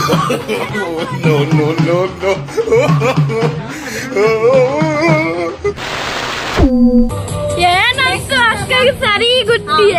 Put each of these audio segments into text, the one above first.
No no no no. ಏನಾಯ್ತು ಅಕ್ಕಗೆ ಸರಿ ಗುದ್ದಿಯ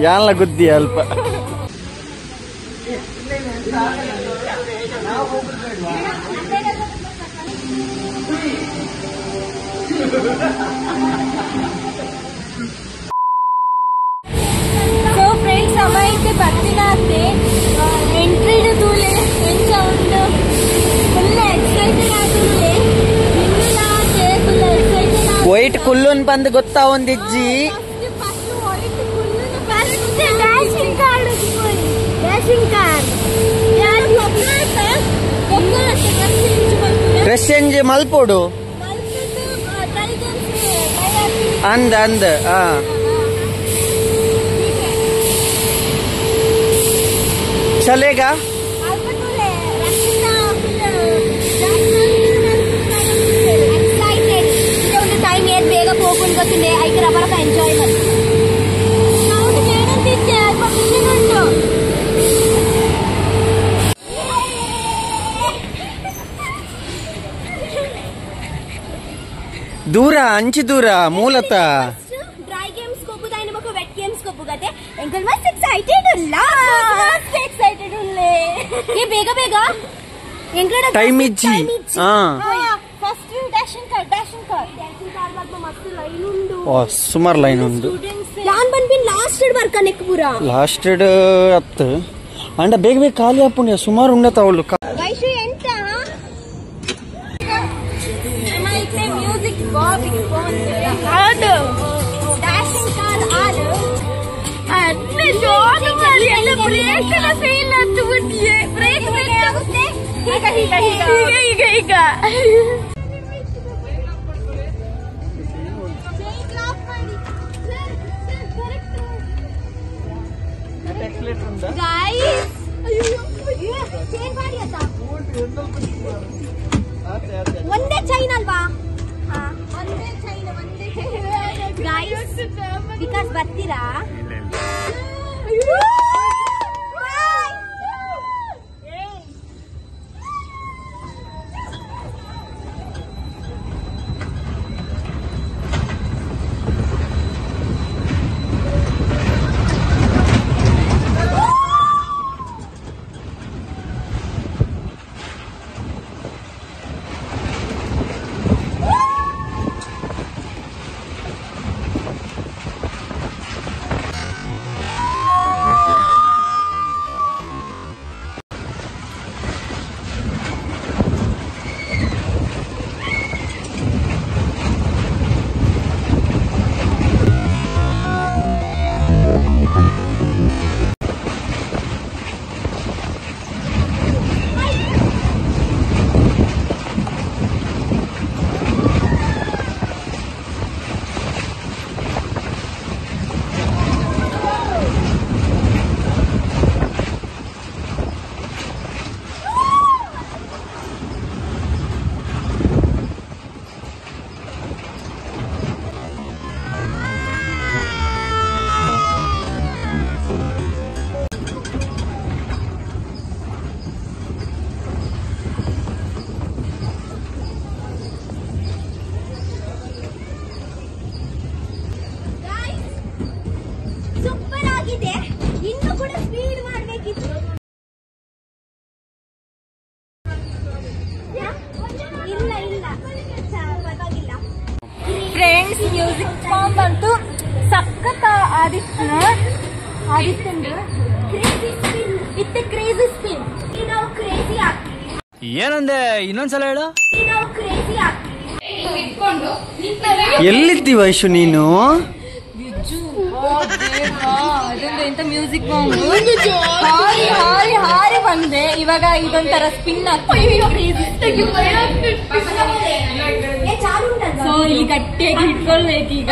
ಯಾನ್ಲ ಗುದ್ದಿ ಅಲ್ಪ. ಸೊ ಫ್ರೆಂಡ್ಸ್ ಅಮ್ಮ ಬರ್ತಿನಾತೆ ಎಂಟ್ರಿ ತೂಲೆ ಎಂಚ ಉಂಡು ಫುಲ್ ಎಕ್ಸೈಟೆಡ್ ಆತುಲೆ ಇನ್ನುಲಾತೆ ಫುಲ್ ಎಕ್ಸೈಟೆಡ್. ವೈಟ್ ಕುಲ್ಲುನ್ ಬಂದು ಗೊತ್ತಾ ಒಂದಿಜ್ಜಿ. Dashing car dashing car dress change ಮಲ್ಪೋಡು ಅಂದ ಅಂದ ಆ ಚಲೇಗಾ. ಟೈಮ್ ಏನ್ ಬೇಗ ಹೋಗುನ್ ಗೊತ್ತಿಲ್ಲ ಐಕ್ ರಬರ್ ಎಂಜಾಯ್ ಮಾಡಿ ಸೌಂಡ್ ಕೇಳಂತಿದ್ದೆ ಅಲ್ಪ ಮಿಷನ್ ಉಂಟು. ದೂರ ಅಂಚಿ ದೂರ ಮೂಲತಃ ಡ್ರೈ ಗೇಮ್ಸ್ ಕೊಬ್ಬುದಾಯಿನ ಮಕ್ಕ ವೆಟ್ ಗೇಮ್ಸ್ ಕೊಬ್ಬುಗತೆ ಎಂಕಲ್ ಮಸ್ತ್ ಎಕ್ಸೈಟೆಡ್ ಉಲ್ಲ ಮಸ್ತ್ ಎಕ್ಸೈಟೆಡ್ ಉಲ್ಲೆ ಏ ಬೇಗ ಬೇಗ ಎಂಕಲ ಟೈಮ್ ಇಜ್ಜಿ. ಹಾ first dashing car dashing car dashing car ಬಗ್ಗೆ ಮಸ್ತ್ ಲೈನ್ ಉಂಡು. ಓ ಸುಮಾರ್ ಲೈನ್ ಉಂಡು. ಯಾನ್ ಬನ್ಬಿನ್ ಲಾಸ್ಟ್ ಬರ್ಕ ನೆಕ್ ಪೂರ ಲಾಸ್ಟ್ ಅತ್ತು ಅಂಡ ಬೇಗ ಬೇಗ ಖಾಲಿ ಆಪುಂಡು ಸುಮಾರು ಉಂಡತ ಅವಳು. ವೈಶು ಎಂತ ಮ್ಯೂಸಿಕ್ ಹೌದು ಡ್ಯಾಶಿಂಗ್ ಕಾರ್ ಆರು ಅದ್ನೇ ಜೋರು ಮಾಡಿ ಎಲ್ಲ ಬ್ರೇಕ್ ಎಲ್ಲ ಫೇಲ್ ಆಯ್ತು ಬುದ್ಧಿಯೇ ಬ್ರೇಕ್ ಆಗುತ್ತೆ. ಈಗ ಈಗ ಈಗ ಈಗ ಈಗ ಒಂದೇ ಚೈನ್ ಅಲ್ವಾ? ಒಂದೇ ಚೈನ್ ಒಂದೇ. ಗೈಸ್ because ಬರ್ತೀರಾ? ಸೂಪರ್ ಆಗಿದೆ. ಇನ್ನು ಕೂಡ ಸ್ಪೀಡ್ ಮಾಡಬೇಕಿತ್ತು. ಇಲ್ಲ ಇಲ್ಲ ಪರವಾಗಿಲ್ಲ. ಫ್ರೆಂಡ್ಸ್ ಮ್ಯೂಸಿಕ್ ಫಾರ್ಮ್ ಬಂತು ಸಖತ್ ಆದಿತ್ಯ ಆದಿತ್ಯಂದು ಕ್ರೇಜಿ ಸ್ಪಿನ್ ಇತ್ತೆ ಕ್ರೇಜಿ ಸ್ಪಿನ್ ನಾವು ಕ್ರೇಜಿ ಆಗ್ತೀವಿ. ಏನಂದೆ ಇನ್ನೊಂದ್ಸಲ ಹೇಳು. ನಾವು ಕ್ರೇಜಿ ಆಗ್ತೀವಿ. ಎಲ್ಲಿದ್ದಿ ವೈಶು ನೀನು? ಎಂತ ಮ್ಯೂಸಿಕ್ ಬಾಂಬ್ ಹಾರಿ ಹಾರಿ ಹಾರಿ ಬಂದೆ. ಇವಾಗ ಇದೊಂಥರ ಸ್ಪಿನ್ ಆಗ್ತದೆ. ಸೊ ಇಲ್ಲಿ ಗಟ್ಟಿಯಾಗಿ ಹಿಡ್ಕೊಳ್ಬೇಕು ಈಗ.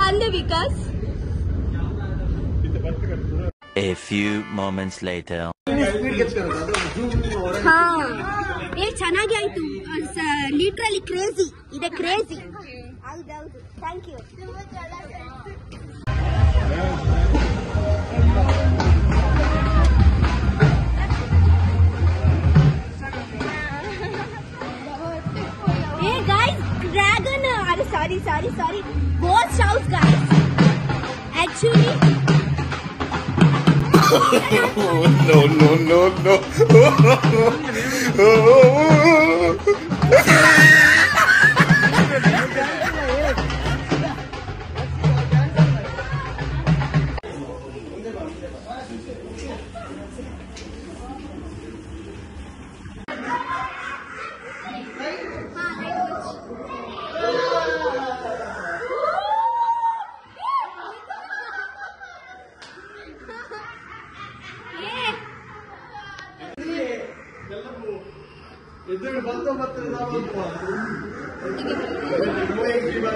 ಅಂದೆ Vikas. A few moments later. ಹಾ ಏ ಚೆನ್ನಾಗಿ ಆಯ್ತು. ಲಿಟ್ರಲಿ ಕ್ರೇಜಿ ಇದೆ, ಕ್ರೇಜಿ. ಹೌದೌದು, thank you. Hey guys, dragon, अरे sorry sorry sorry, ghost house guys. Actually no no no no.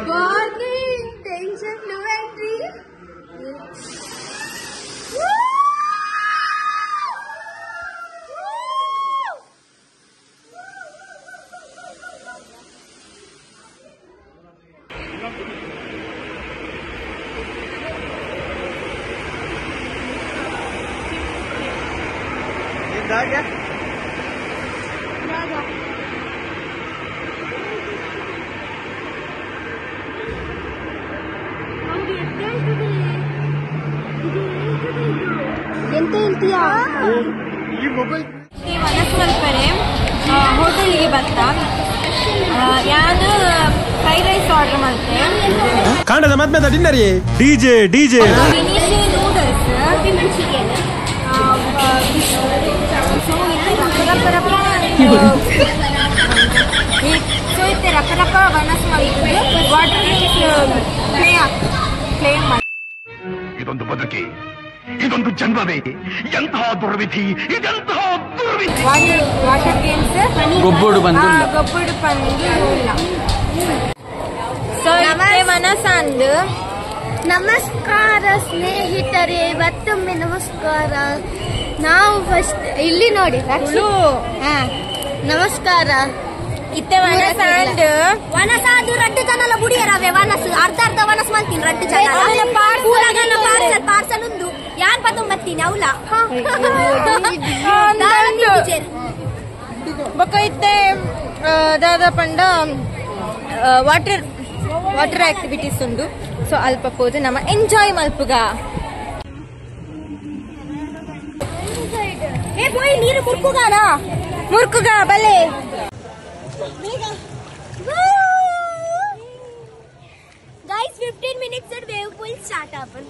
Warning, danger, no entry. ಎಂತ ಹೇಳ್ತೀಯಾ? ಮನಸ್ಸಲ್ಪರೆ ಹೋಟೆಲ್ಗೆ ಬತ್ತ ಯಾನು ಫ್ರೈಡ್ ರೈಸ್ ಆರ್ಡರ್ ಮಾಡ್ತೆ. ಕಾಂಡದ ಮದ್ಮೆದ dinner DJ DJ finish noodles manchurian. So ಇತ್ತೆ ರಕ ರಕ ವನಸ್ ಮಾಡಿದ್ದು ವಾಟರ್ ಪ್ಲೇ ಪ್ಲೇ ಮಾಡಿ. ಇದೊಂದು ಬದುಕಿ, ಇದೊಂದು ಜನ್ಮವೇ, ಎಂತಹ ದುರ್ವಿಧಿ, ಇದೆಂತಹ ದುರ್ವಿಧಿ. ವಾಟರ್ ಗೇಮ್ಸ್ ಗೊಬ್ಬುಡು ಬಂದು ಗೊಬ್ಬುಡು ಬಂದು ಇಲ್ಲ. ಸೊ ಇತ್ತೆ ಮನಸಂದು. ನಮಸ್ಕಾರ ಸ್ನೇಹಿತರೆ, ಮತ್ತೊಮ್ಮೆ ನಮಸ್ಕಾರ. ನಾವು ಫಸ್ಟ್ ಇಲ್ಲಿ ನೋಡಿ. ನಮಸ್ಕಾರ. ಇತ್ತೆ ವನಸಾಂಡ್ ವನಸಾದು ರಡ್ಡು ಜನಲ ಬುಡಿಯರವೆ ವನಸು ಅರ್ಧ ಅರ್ಧ ವನಸ್ ಮಾಡ್ತೀನಿ ರಡ್ಡು ಜನ ಪಾರ್ಸಲ್ ಪಾರ್ಸಲ್ ಉಂದು ಯಾನ್ ಪತ್ತೊಂಬತ್ತೀನಿ ಅವಲ ಬೊಕ ಇತ್ತೆ ದಾದ ಪಂಡ ವಾಟರ್ ವಾಟರ್ ಆಕ್ಟಿವಿಟೀಸ್ ಉಂಡು. ಸೊ ಅಲ್ಪ ಪೋದು ನಮ್ಮ ಎಂಜಾಯ್ ಮಲ್ಪುಗ. ಏ ಪೋಯ್ ನೀರು ಮುರ್ಕುಗಾನ ಮುರ್ಕುಗ ಬಲೆ. Guys, 15 minutes and wave pool start happen.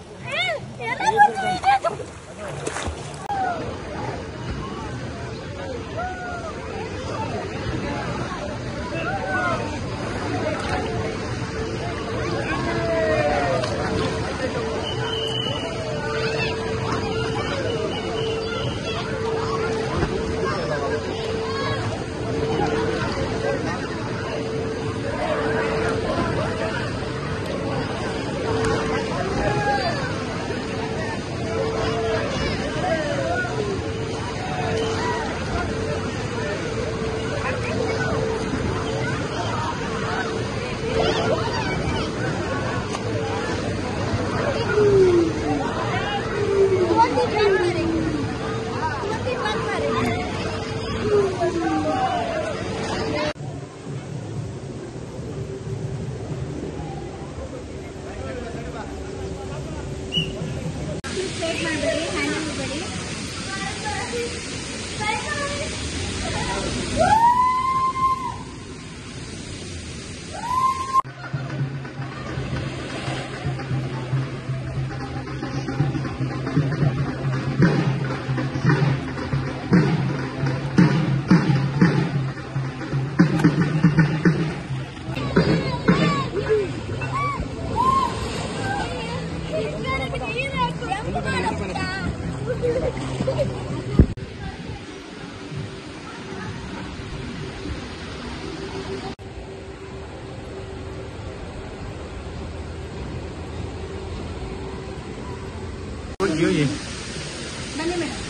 ಬನ್ನಿ ಮೇಡಮ್,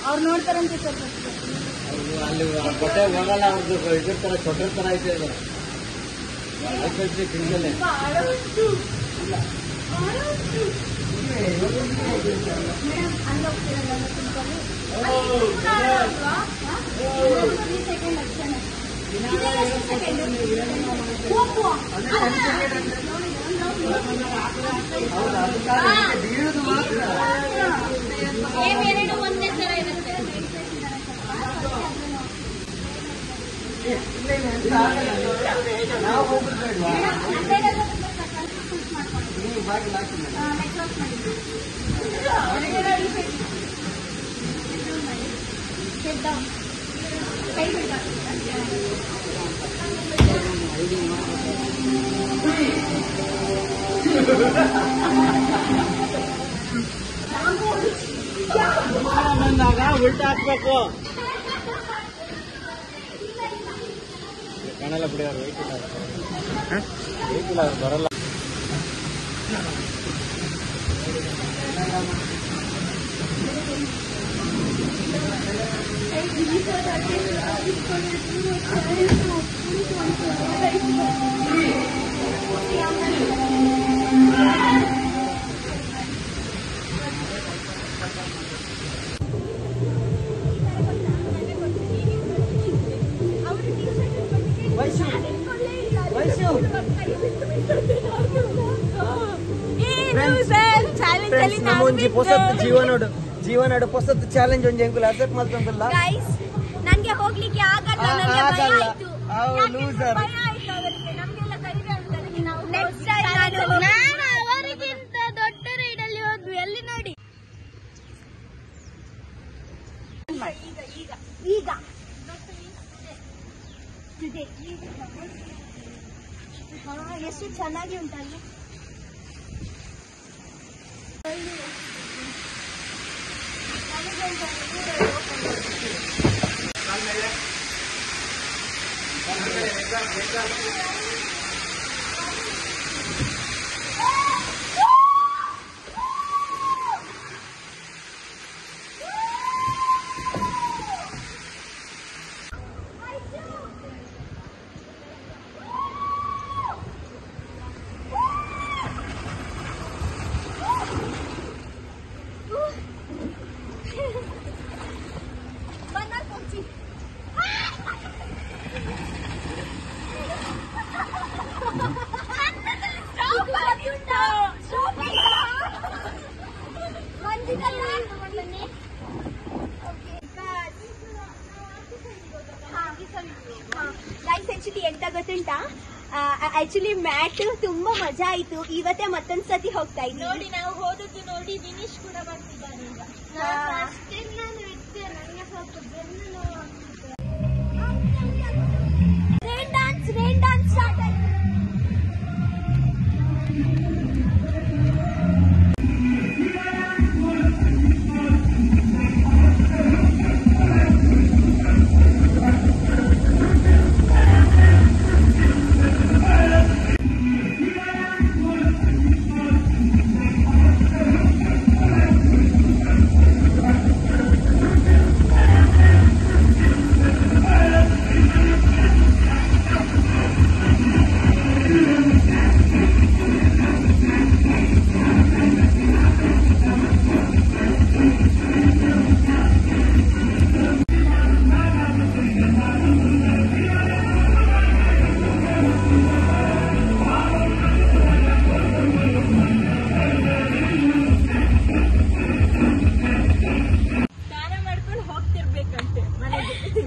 ಅವ್ರು ನೋಡ್ತಾರಂತೆ ಸರ್. ಅಲ್ಲಿ ಬಟ್ಟೆ ಹೋಗಲ್ಲ ಅವ್ರದ್ದು, ಇದ್ರ ತರ ಚೊಟ್ರ ತರ ಐತೆ ಅದು. ಕಿಂಗಲ್ಲೇ ಬಂದಾಗ ಉಲ್ಟಾ ಹಾಕ್ಬೇಕು. ಕಾಣಲ್ಲ ಬಿಡಿ ಅವ್ರು, ವೆಯ್ಟ್ ಇಲ್ಲ, ವೆಯ್ಟ್ ಇಲ್ಲ, ಅವ್ರು ಬರಲ್ಲ. ಜೀವನಡು ಹೊಸತ್ ಚಾಲೆಂಜ್ ಒಂಜಿ ಎಂಕುಲು ಅಕ್ಸೆಪ್ಟ್ ಮಲ್ತೊಂದುಲ್ಲ. ಗೈಸ್, ನನಗೆ ಹೋಗ್ಲಿಕ್ಕೆ ಆಗಲ್ಲ, ನನಗೆ ಭಯ ಆಯ್ತು. ಲೂಸರ್. ಭಯ ಆಯ್ತು ಅವರಿಗೆ, ನಮಗೆಲ್ಲ ಕಡಿಮೆ ಆಯ್ತು, ಅದಕ್ಕೆ ನಾವು ನೆಕ್ಸ್ಟ್ ಟೈಮ್ ನಾನು ಅವರಿಗಿಂತ ದೊಡ್ಡ ರೈಡ್ ಅಲ್ಲಿ ಹೋದ್ವಿ. ಅಲ್ಲಿ ನೋಡಿ ಈಗ ಈಗ ಈಗ ಎಷ್ಟು ಚೆನ್ನಾಗಿ ಉಂಟಲ್ಲ. ಗೈಸ್, ಆಕ್ಚುಲಿ ಎಂತ ಗೊತ್ತುಂಟಾ, ಆಕ್ಚುಲಿ ಮ್ಯಾಟ್ ತುಂಬಾ ಮಜಾ ಆಯ್ತು. ಇವತ್ತೇ ಮತ್ತೊಂದ್ ಸತಿ ಹೋಗ್ತಾ ಇದ್ದೀವಿ ನೋಡಿ. ನಾವು ಹೋದದ್ದು ನೋಡಿ ವಿನೀಶ್ ಕೂಡ ಬರ್ತಿದ್ದಾನೆ ಈಗ. Rain dance, rain dance start ಆಯ್ತು.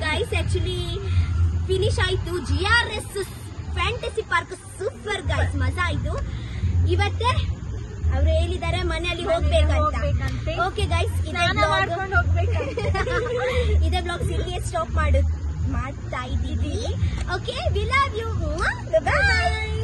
ಗೈಸ್, ಆಕ್ಚುಲಿ ಫಿನಿಶ್ ಆಯ್ತು GRS fantasy park. Super guys, ಮಜಾ ಆಯ್ತು. ಇವತ್ತೇ ಅವರು ಹೇಳಿದ್ದಾರೆ ಮನೆಯಲ್ಲಿ ಹೋಗ್ಬೇಕಂತ. ಓಕೆ ಗೈಸ್, ಇದೇ ಬ್ಲಾಗ್ ಇಲ್ಲಿಯೇ ಸ್ಟಾಪ್ ಮಾಡ್ತಾ ಇದ್ದೀವಿ. Okay, we love you, bye.